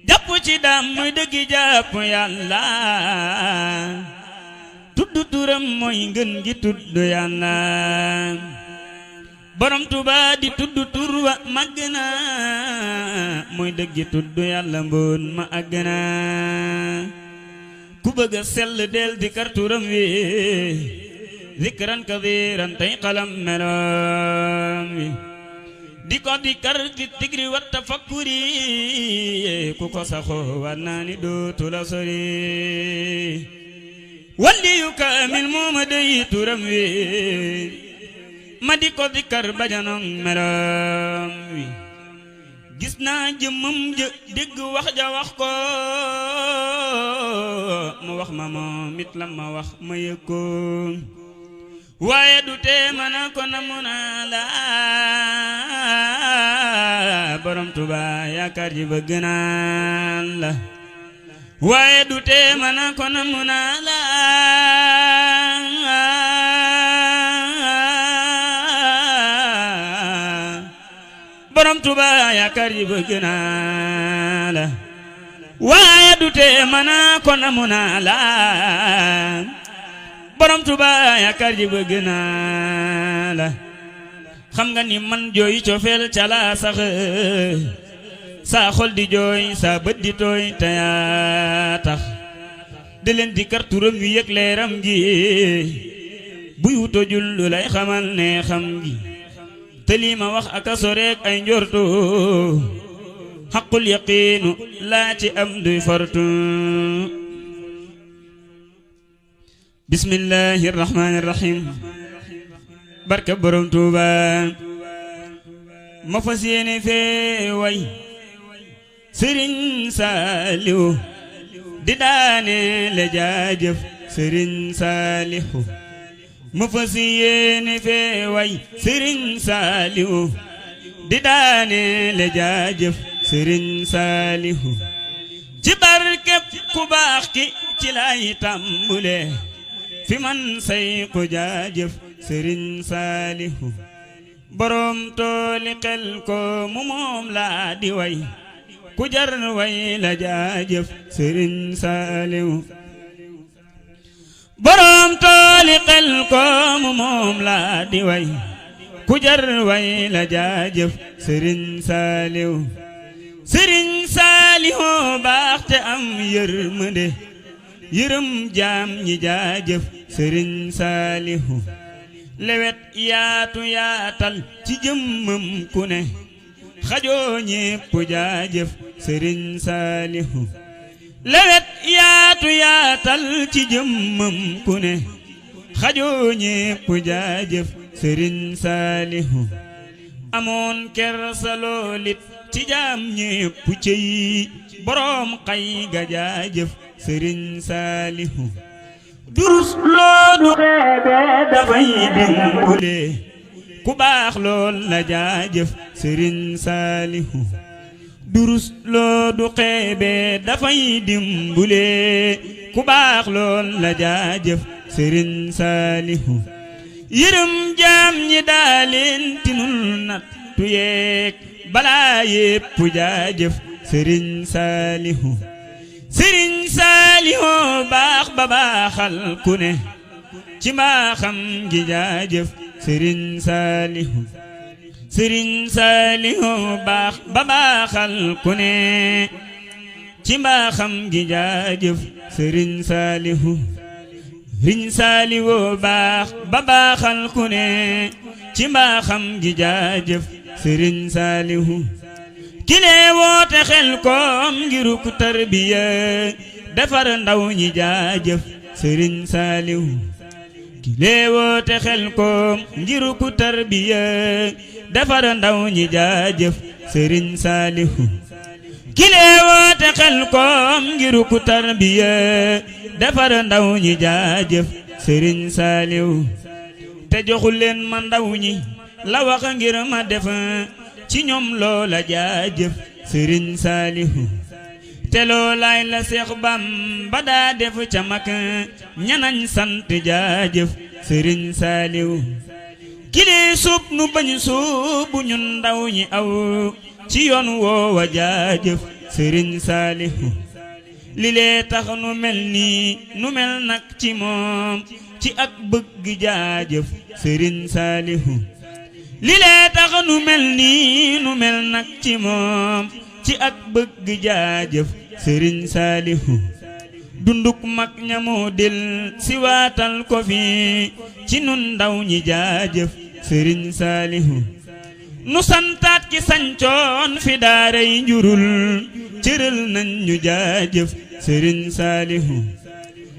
jàpp ci daam muy dëggi jàpp yàlla tudd turam mooy ngën gi tudd yàlla borom Tuuba di tudd tur wa màgg na mooy dëggi tudd yàlla mboon ma àgg na ku bëgg a sell del di kar turam wi zikran kadiran tey xalam meloom wi di ko di kar di tigri wa tafakkuri ku ko saxoo war naa ni dootu la sori walli yu kaamil mooma dey turam wi ma di ko di kar bajanong meloom wi gis naa jëmmam jë dégg wax ja wax ko mu wax ma moom it la ma wax ma yëg ko waaye du tee mana ko na mu naa la borom Tuuba yaakaar ji bëgg naan la waaye du tee mana ko na mu naa la borom Tuuba yaakaar ji bëgg naa la waaye du tee mana ko na mu naa la borom Tuuba yaakaar ji bëgg naa la xam nga ni man jooy cofeel cala sax saa xol di jooy saa bët di tooy te yaa tax di leen di kar turam wi yëg leeram gi buy wuto jullu lay xamal ne xam gi te lii ma wax aka soreek ay njortu xaqul yaqiinu laa ci am duy fortu bismillahi rahmaani rahim barka borom Tuuba ma fas yéene fee way Sëriñ Saaliw di daane le jaajëf Sëriñ Saaliw ma fas yéene fee way Sëriñ Saaliw di daane le jaajëf Sëriñ Saaliw ci barkeb ku baax ki ci lay tàmbule fi man say ko jaajëf Sëriñ Saaliw borom tooli xel ko mu moom laa di way ku jar way la jaajëf Sëriñ Saaliw borom tooli xel ko mu moom laa di way ku jar way la jaajëf Sëriñ Saaliw Sëriñ Saaliw baax te am yërmande yërëm jaam ñi jaajëf Sëriñ Saaliw lewet yaatu yaatal ci jëmmam ku ne xajoo ñépp jaajëf Sëriñ Saaliw lewet yaatu yaatal ci jëmmam ku ne xajoo ñépp jaajëf Sëriñ Saaliw amoon kersa loolit ci jaam ñépp cey boroom xay ga jaajëf Sëriñ Saaliw durus loolu xeebe dafay dimbule ku baax lool la jaajëf Sëriñ Saaliw durus loolu xeebe dafay dimbule ku baax lool la jaajëf Sëriñ Saaliw yërëm jaam ñi daaleen tinul nattu yeek balaa yépp jaajëf Sëriñ Saaliw Sëriñ Saaliw baax ba baaxal ku ne ci mbaaxam gi jaajëf Sëriñ Saaliw Sëriñ Saaliw baax ba baaxal ku ne ci mbaaxam gi jaajëf Sëriñ Saaliw Sëriñ Saaliw baax ba baaxal ku ne ci mbaaxam gi jaajëf Sëriñ Saaliw kile woote xel koom ngiru ku tarbiya defar ndaw ñi jaajëf Sëriñ Saaliw kile woote xel koom ngiru ku tarbiya defar ndaw ñi jaajëf Sëriñ Saaliw kile woote xel koom ngiru ku tarbiya defar ndaw ñi jaajëf Sëriñ Saaliw te joxu leen ma ndaw ñi la wax ngir ma def ci ñoom loola jaajëf Sëriñ Saaliw te loolaay la Seex Bamba daa def ca mag ñanañ sant jaajëf Sëriñ Saaliw kili suub nu bañ suubu ñun ndaw ñi aw ci yoon woowa jaajëf sëriñ saalihu li lee tax nu mel nii nu mel nag ci moom ci ak bëgg jaajëf sëriñ saalihu li lee tax nu mel nii nu mel nag ci moom ci ak bëgg jaajëf sëriñ saalihu dunduk mag ñamoo del si waatal ko fi ci nun ndaw ñi jaajëf sëriñ saalihu nu santaat ki sancoon fi daaray njurul cëral nañ ñu jaajëf sëriñ saalihu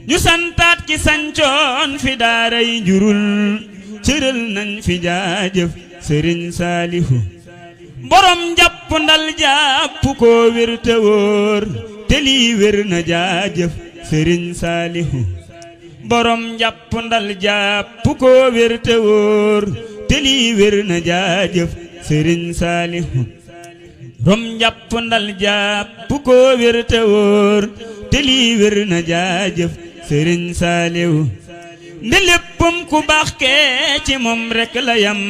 ñu santaat ki sancoon fi daaray njurul cëral nañ fi jaajëf sëriñ saalihu borom jàpp ndal jàpp ko wér te wóor te lii wér na jaajëf sëriñ saalihu borom jàpp ndal jàpp ko wér te wóor te lii wér na jaajëf sëriñ saalihu rom jàpp ndal jàpp ko wér te wóor te lii wér na jaajëf sëriñ saalihu nde léppam ku baax kee ci moom rekk la yam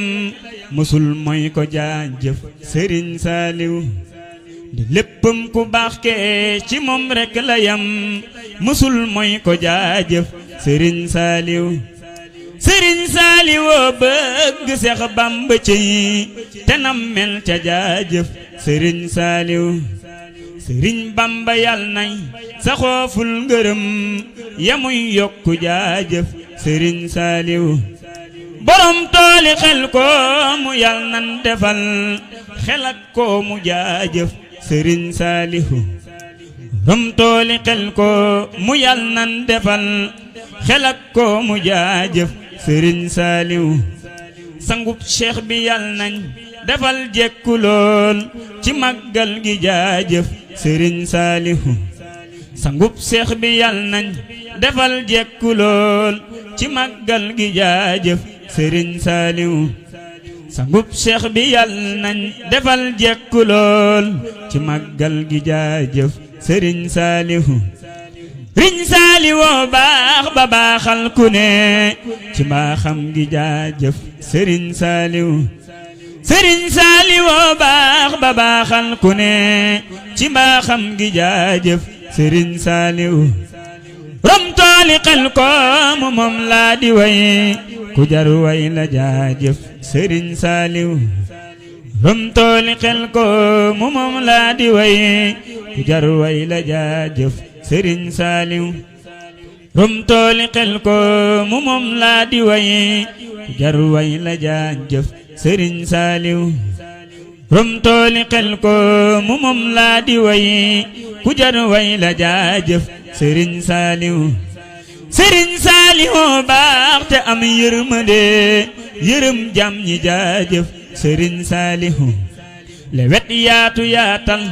musul mooy ko jaajëf sëriñ saalihu nde léppam ku baax kee ci moom rekk la yam musul mooy ko jaajëf sëriñ saalihu sëriñ saalihu bëgg Seex Bamba ci te nam mel ca jaajëf sëriñ saalihu sëriñ Bamba yal nay sa xooful ngërëm yamuy yokku jaajëf sëriñ saalihu borom tooli xel ko mu yal nan defal xel ak ko mu jaajëf sëriñ saalihu borom tooli xel ko mu yal nan defal xel ak ko mu jaajëf sëriñ saalihu sangub cheikh bi yal nañ defal jekku lool ci màggal gi jaajëf sëriñ saalihu sangub cheikh bi yal nañ defal jekku lool ci màggal gi jaajëf sëriñ saalihu sangub cheikh bi yal nañ defal jekku lool ci màggal gi jaajëf sëriñ saalihu riñ saalihu baax ba baaxal ku ne ci mbaaxam gi jaajëf sëriñ saalihu sëriñ saalihu baax ba baaxal ku ne ci mbaaxam gi jaajëf sëriñ saalihu rom tooli xel ko moom laa di way ku jar way la jaajëf sëriñ saalihu rom tooli xel ko moom laa di way ku jar way la jaajëf sëriñ saalihu rom tooli xel ko moom laa di way ku jar way la jaajëf sëriñ saalihu rom tooli xel ko moom laa di way ku jar way la jaajëf sëriñ saalihu sëriñ saalihu baax te am yërmande yërëm jam ñi jaajëf sëriñ saalihu lewet yaatu yaatal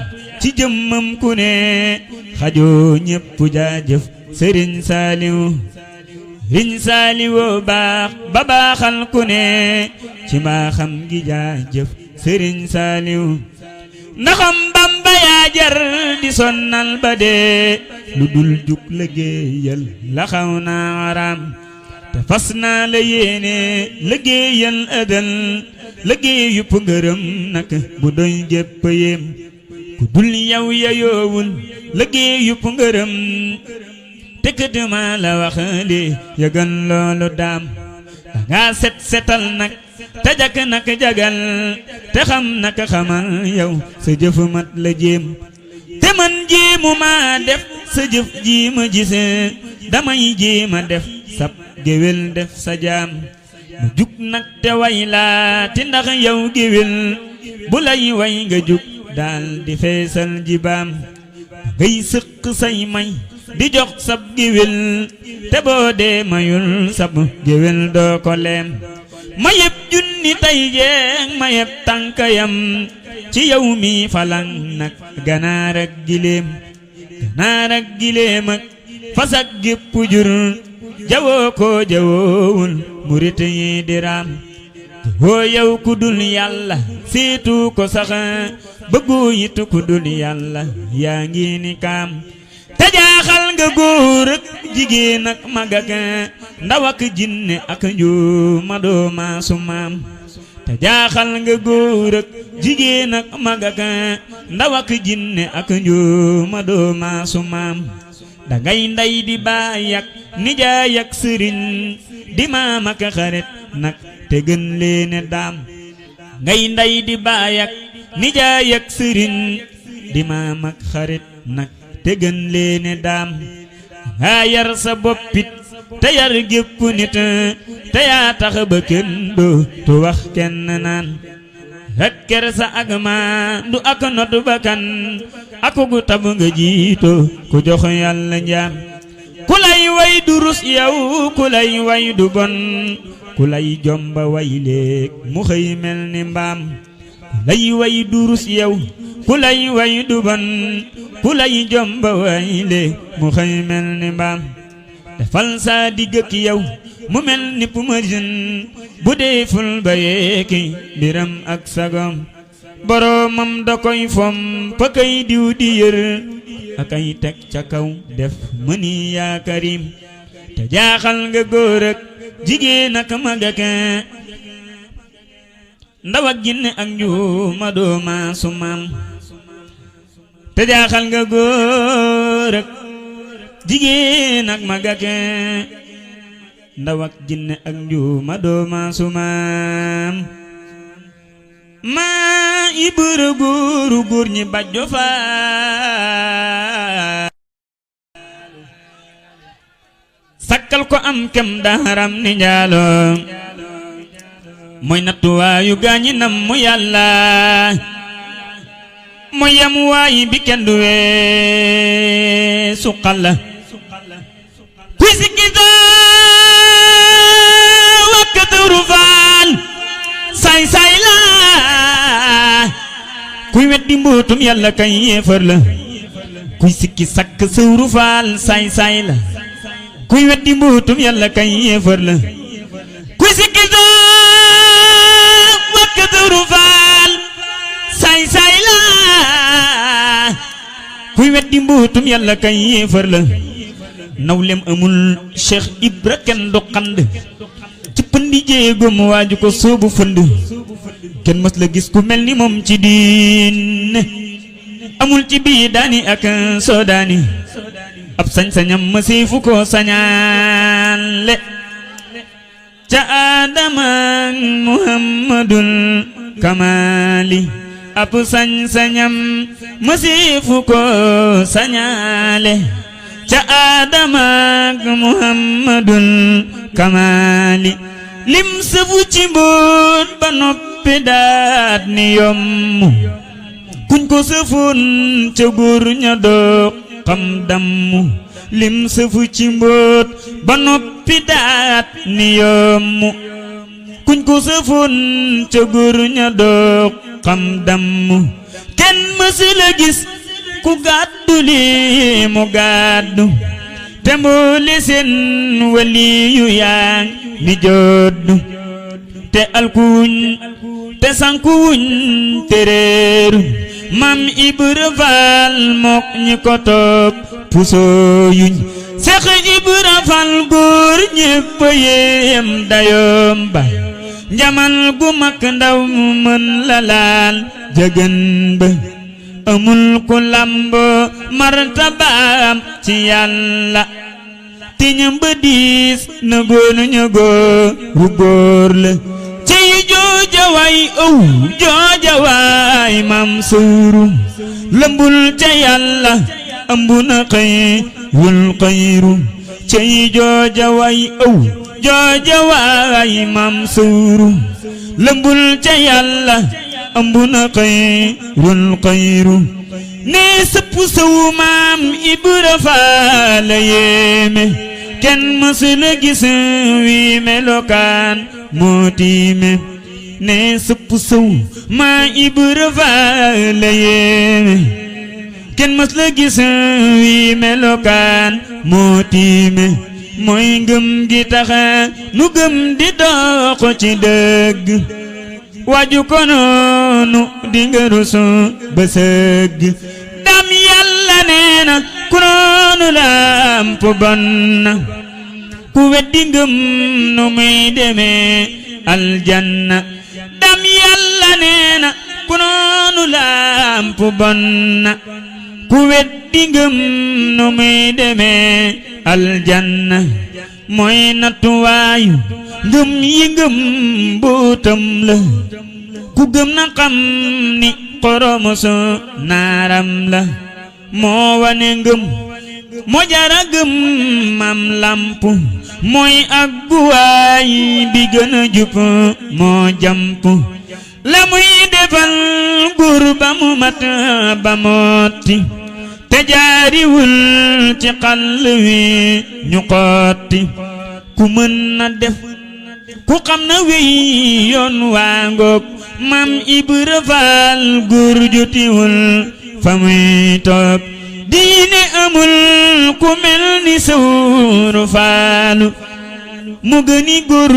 ci jëmmam ku ne xajoo ñépp jaajëf sëriñ saalihu sëriñ saalihu baax ba baaxal ku ne ci mbaaxam gi jaajëf sëriñ saalihu ndaxam Bamba yaa jar di sonnal ba dee lu dul jug liggéeyal la xaw naa araam te fas naa la yéene liggéeyal ëdal liggéey yupp ngërëm nak bu doy jépp yéem ku dul yow yayoowul liggéey yupp ngërëm te këduma la wax li yëgal loolu daam danga set setal nag te jak nak jagal te xam naka xamal yow sa jëf mat la jéem te man jéemu ma def sa jëf ji ma gise damay jéema def sab géwél def sa jaam mu jug nag te way laa ti ndax yow géwél bu lay way nga jug daal di feesal jibaam ngay sëq say may di jox sab géwél te boo dee mayul sab géwél doo ko leem ma yeb junni tay jeeg ma yeb tànkayam ci yow mi falang nag ganaar ak giléem ak fas ak gépp jur jawoo ko jawoowul murit yi di raam jawoo yow ku dul yàlla seetu ko sax bëggu yit ku dul yàlla yaa ngi ni kaam te jaaxal nga góor ak jigéen ak mag ak ndaw ak jinne ak njuuma doo maasu maam te jaaxal nga góor ak jigéen ak mag ak ndaw ak jinne ak njuuma doo maasu maam dangay nday di baay ak nijaay ak sëriñ di maam ak xarit nag te gën leene daam ngay nday di baay ak nijaay ak sëriñ di maam ak xarit nag te gën leene daam yaa yar sa boppit te yar gépp nit te yaa tax ba kenn doo tu wax kenn naan ak kersa ak maandu ak not bakkan ak gu tab nga jiito ku jox yàlla njaam ku lay way du rus yow ku lay way du bon ku lay jomba way léeg mu xëy mel ni mbaam ku lay way du rus yow ku lay way du bon ku lay jomba way léeg mu xëy mel ni mbaam defal saa digg ak yow mu mel ni pumarin bu dee ful ba yeeki mbiram ak sagom boromam da koy fom pa kay diw di yër akay teg ca kaw def mëni yaa karim te jaaxal nga góor ak jigéen ak mag ak ndaw ak jinne ak njuuma doo maasu maam te jaaxal nga góor ak jigéen ak mag ak ndaw ak jinne ak njuuma doo maasu maam maa ibra góoru góor ñi bajjo faa sakkal ko am kem daaram ni njaalo mooy nattuwaayu gaañi nam mu yàlla mooy yam waayi bi kenn du wee suqal la kuy sikkitaa wakkaturu faal saay saay la kuy weddi mbootum yàlla kay yéefar la kuy sikki sakk sëwru faal saay saay la kuy weddi mbootum yàlla kay yéefar la kuy sikki wakkaturu faal saay saay la kuy weddi mbootum yàlla kay yéefar la nawlem amul Cheikh Ibra kenn du xand ci pëndi jéegom waaju ko soobu fënd kenn mës la gis ku mel ni moom ci diine amul ci bii daani ak soodaani ab sañ-sañam ma siifu ko sañaale ca Aadama Muhammadul Kamali ab sañ-sañam ma siifu ko sañaale ca Aadama Muhammadul Kamali lim sëfu ci mbóot ba noppi daat ni yomm kuñ ko sëfoon ca góor ña doo xam damm lim sëfu ci mbóot ba noppi daat ni yomm kuñ ko sëfoon ca góor ña doo xam damm kenn mësula gis ku gàddu li mu gàddu te mboole seen waliyu yaa ni joddu te alkuwuñ te sankuwuñ te réeru Mam Ibra Faal mook ñi ko topp pusoo yuñ Seex Ibra Faal góor ñépp yéem dayoom ba njamal gu mag ndaw mën la laal jëgën ba amul ku lambo martabaam ci Yàlla tiñam ba diis na góonu ña góoru góor la ciy jooja waay jooja waay Maam Sawru lëmbul ca Yàlla ëmb na xayrul xayru ciy jooja waay jooja waay Maam Sawru lëmbul ca Yàlla ëmb na xayrul xayru nee sëpp sawu Maam Ibra Faal yéeme kenn mësula gis wi melokaan moo tiime nee sëpp sawu Maam Ibra Faal yéeme kenn mësula gis wi melokaan moo tiime mooy ngëm gi taxa nu gëm di dox ci dëgg waaju ko noonu di nga rusu ba sëgg dam Yàlla nee na ku noonu lamp bon na ku weddi ngëm nu muy demee aljanna dam yàlla nee na ku noonu lamp bon na ku weddi ngëm nu muy demee aljanna mooy nattuwaayu ngëm yi ngëm bootam la ku gëm na xam ni xoromoso naaram la moo wane ngëm moo jara gëm mam lamp mooy agguwaay bi gën a jub moo jamp la muy defal gur ba mu mat ba motti te jaariwul ci xàll wi ñu xotti ku mën na def ku xam na wey yoon waa ngoog Maam Ibra Faal gur jotiwul fa muy toog diine amul ku mel ni Sawru Faalu mu gëni góor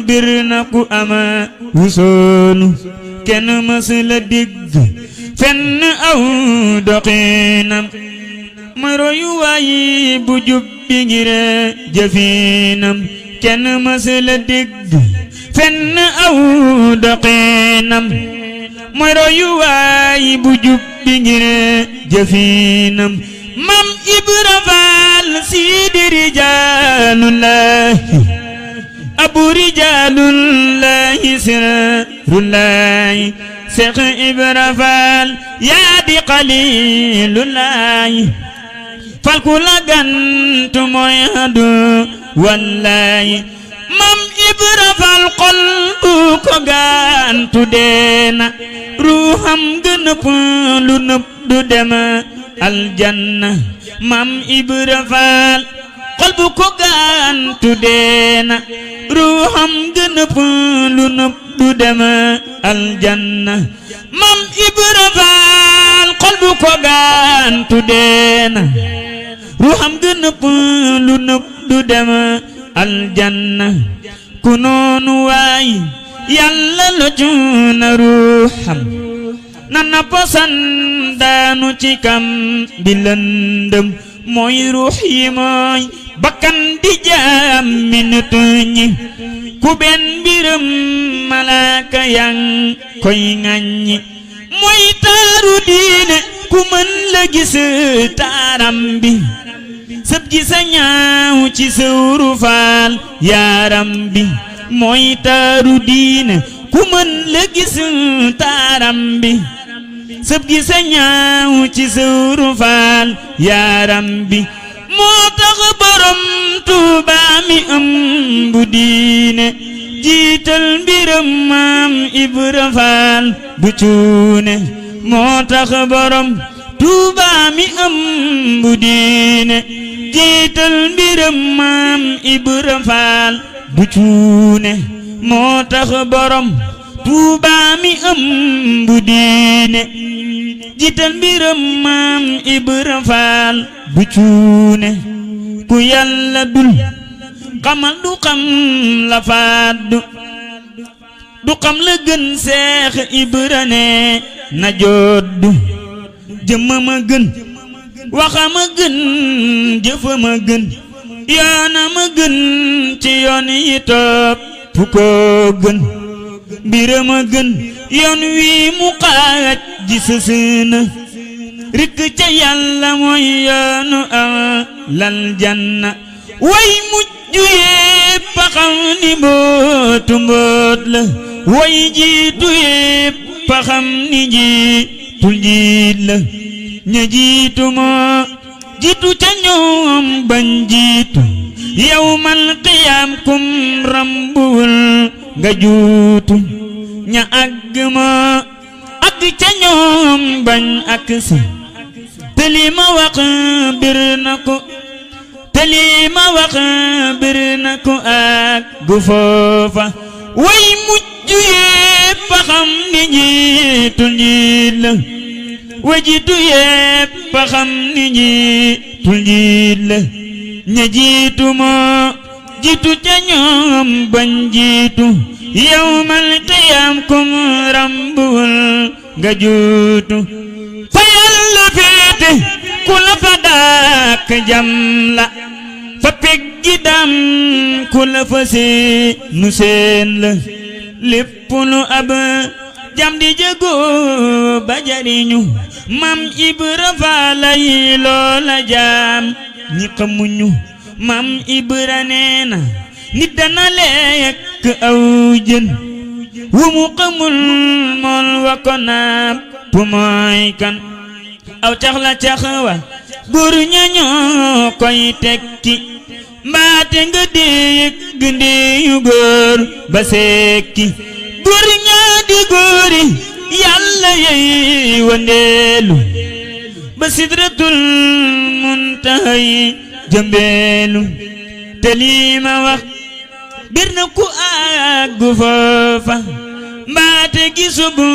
bir na ku ama wusoonu kenn mës la dégg fenn aw doxinam mooy royuwaay bu jub bi ngir jëfinam kenn mës la dégg fenn aw doxinam mooy royuwaay bu jub bi ngir jëfinam Maam Ibra Faal siidi rijaalullaahi abu rijaalullaahi sirrullaahi Seex Ibra Faal yaa di xaliilullaahi fal ku la gantu mooy hadu wallaahi Maam Ibra Faal xol bu ko gantu deena ruuxam gën a lu nëb du dem aljanna Maam Ibra Faal xol bu ko gantu deena ruuxam gën a lu nëb du dem aljanna Maam Ibra Faal xol bu ko gantu deena ruuxam gën a lu nëb du dem aljanna ku noonu waay yàlla lo juna ruuxam nana posan daanu ci kam bi lëndëm mooy ruux yi mooy bakkan di jaam mi nit ñi ku benn mbiram malaaka yang koy ŋaññi mooy taaru diine ku mën la gis taaram bi sëb gi sa ñaaw ci Sawru Faal yaaram bi mooy taaru diine ku mën la gis taaram bi sëb gi sa ñaaw ci Sawru Faal yaaram bi moo tax borom Tuuba mi ëmb diine jiital mbiram Maam Ibra Faal bu cuune moo tax borom Tuuba mi ëmb diine jiital mbiram Maam Ibra Faal bu cuune moo tax borom Tuuba mi ëmb diine jiital mbiram Maam Ibra Faal bu cuune ku yàlla dul xamal du xam la faadu du xam la gën Seex Ibra ne na joddu jëmmama gën waxama gën jëfama gën yoonama gën ci yoon yi topp fu ko gën mbirama gën yoon wi mu xaaj ji sësëna rikk ca yàlla mooy yoonu lal janna way mujj yépp a xam ni mbootu mboot la way jiitu yépp a xam ni njiitul njiit la ña jiitu moo jiitu ca ñoom bañ jiitu yawmal qiyaam kum rambuwul nga juutu ña àgg moo àgg ca ñoom bañ ak si te li ma wax bir na ko te li ma wax bir na ko ak gu foofa way mujj yépp a xam ni njiitu njiit la way jiitu yépp a xam ni njiitu njiit la ña jiitu moo jiitu ca ñoom bañ jiitu yawmal qiyaam kum rambuwul nga juutu fa yàlla féete ku la fa daak jam la fa peggi dam ku la fa seenu seen la lépp lu ab jam di jëgu ba jariñu Maam Ibra Faalay loola jaam ñi xamuñu Maam Ibra neena nit dana lekk aw jën wu mu xamul mool wa ko naab pu mooy kan aw cax la cax wa góor ña ñoo koy tekki mbaate nga déeg gindeyu góor ba sekki góor ñaa di góori yàlla yey wandeelu ba sidratul muntahay jëmbeelu te lii ma wax bir na ku àggu foofa mbaate gisubu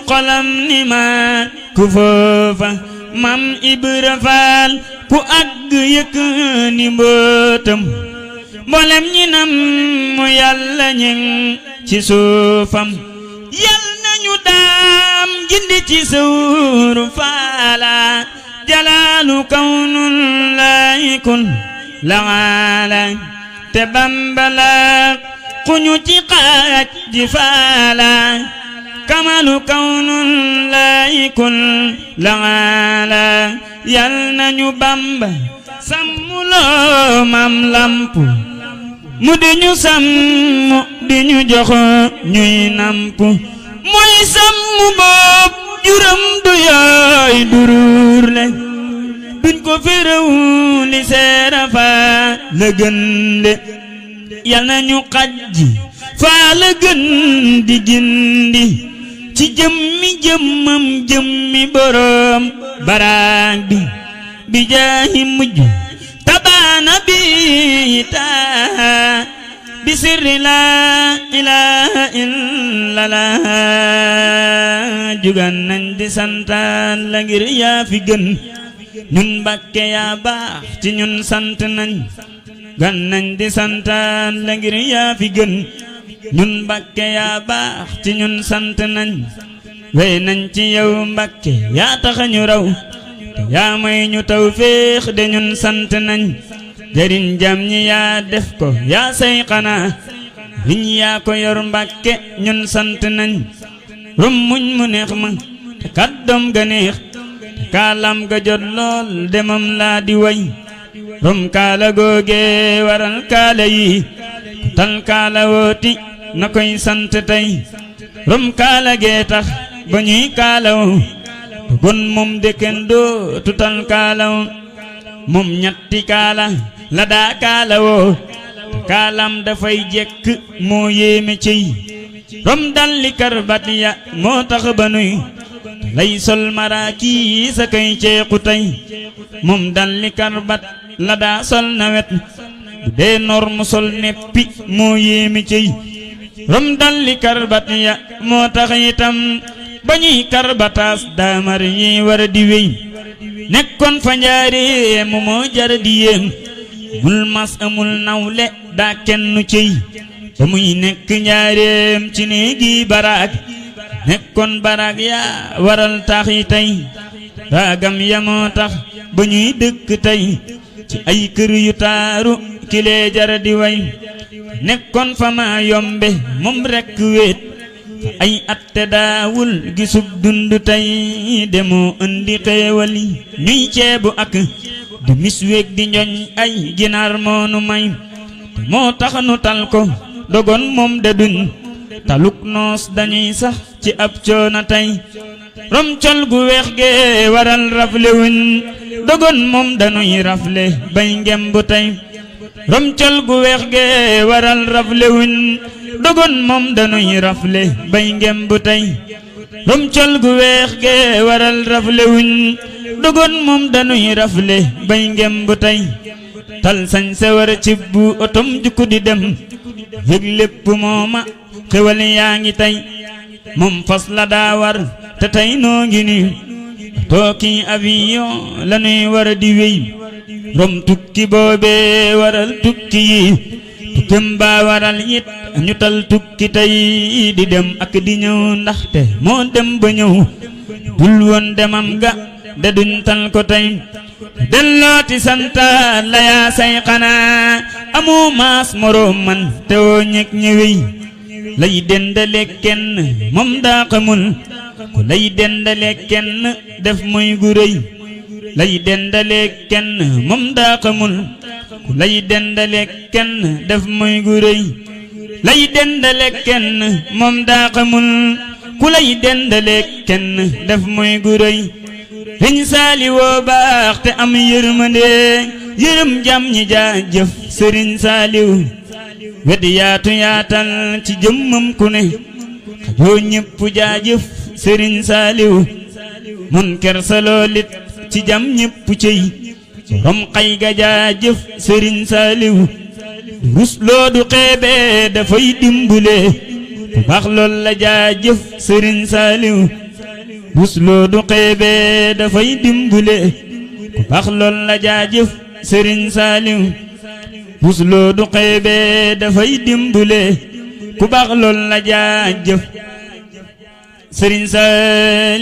xolam ni ma ku foofa Maam Ibra Faal ku àgg yëkk ni mbootam mboolem ñi nam mu yàlla ñeng ci suufam yal nañu daam gindi ci sawru faala jalaalu kawnun laayikun laala te bambala kuñu ci xaaj ji faala kamalu kawnun laayikun laala yal nañu Bamba sàmmuloo Maam Lampu mu di ñu sàmm di ñu jox ñuy nampu mooy sàmm boob juram du yooy duruur le duñ ko féréw li seera faa la gën le yal nañu xajji faa la gën di gindi ci jëmmi jëmmam jëmmi boroom baraag bi jaahi mujj tabaana bi taa bi sirri laa ilaaha illallah jugan nañ di santaan la ngir yaa fi gën ñun Mbàkke yaa baax ci ñun sant nañ gan nañ di santaan la ngir yaa fi gën ñun Mbàkke yaa baax ci ñun sant nañ wey nañ ci yow Mbàkke yaa taxa ñu raw te yaa may ñu tawféex de ñun sant nañ jëriñ jam ñi yaa def ko yaa say xanaa liñ yaa ko yor Mbàkke ñun sant nañ rum muñ mu neex ma te kàddoom ga neex te kaalam ga jot lool demam laa di way rum kaala googe waral kaala yi ku tal kaala wooti na koy sant tey rum kaala gee tax ba ñuy kaalaw te gon moom dëkken doo tutal kaalaw moom ñetti kaala la daa kaalawoo te kaalam dafay jekk moo yéeme ciy rom dalli karbat ya moo tax ba nuy lay sol maraaki sa kay ceeku tey moom dalli karbat la daa sol nawet bu dee noor mu sol neppi moo yéeme ciy rom dalli karbat ya moo tax itam ba ñuy karbataas daamar yi war di wéy nekkoon fa njaareem moo jar di yéem mul mas amul nawle daa kenn ciy ba muy nekk njaareem ci néegi baraag nekkoon baraag yaa waral tax yi tey raagam ya moo tax ba ñuy dëkk tey ci ay kër yu taaru kilee jar di way nekkoon fa maa yombe moom rekk wéet ay atte daawul gisub dund tey demoo indi xeewali ñuy ceebu ak di misweeg di njoñ ay ginaar moonu may te moo tax nu tal ko dogon moom de duñ taluk noos dañuy sax ci ab coona tey rom col gu weex ge waral rafle wuñ dogon moom dañuy rafle bay ngembu tey rom col gu weex ge waral rafle wuñ dogon moom dañuy rafle bay ngembu tey rom col gu weex ge waral rafle wuñ dogon moom dañuy rafle bay ngembu tey tal sañ se war cibbu otom jukku di dem yëg lépp mooma xewal yaa ngi tey moom fas la daa war te tey noo ngi ni tooki avion la nuy war di wéy rom tukki boobe waral tukki yi tukkim baa waral it ñu tal tukki tey di dem ak di ñëw ndaxte moo dem ba ñëw dul woon demam ga de duñ tal ko tey dellooti santa la yaa say xanaa amu maas moroom man te woo ñeg ñëwey lay dendale kenn moom daa xamul ku lay dendale kenn def muy gu rëy lay dendale kenn moom daa xamul ku lay dendale kenn def muy gu rëy lay dendale kenn moom daa xamul ku lay dendale kenn def muy gu rëy Sëriñ Saaliw baax te am yërmande yërëm jàmm ñi jaajëf Sëriñ Saaliw wet yaatu yaatal ci jëmmam ku ne xajoo ñépp jaajëf Sëriñ Saaliw mun kersa loolit ci jam ñépp cëy borom xay ga jaajëf Sëriñ Saaliw rus loo du xeebe dafay dimbule ku baax lool la jaajëf Sëriñ Saaliw rus loo du xeebe dafay dimbule ku baax lool la jaajëf Sëriñ Saaliw rus loo du xeebe dafay dimbule ku baax lool la jaajëf Sëriñ Saaliw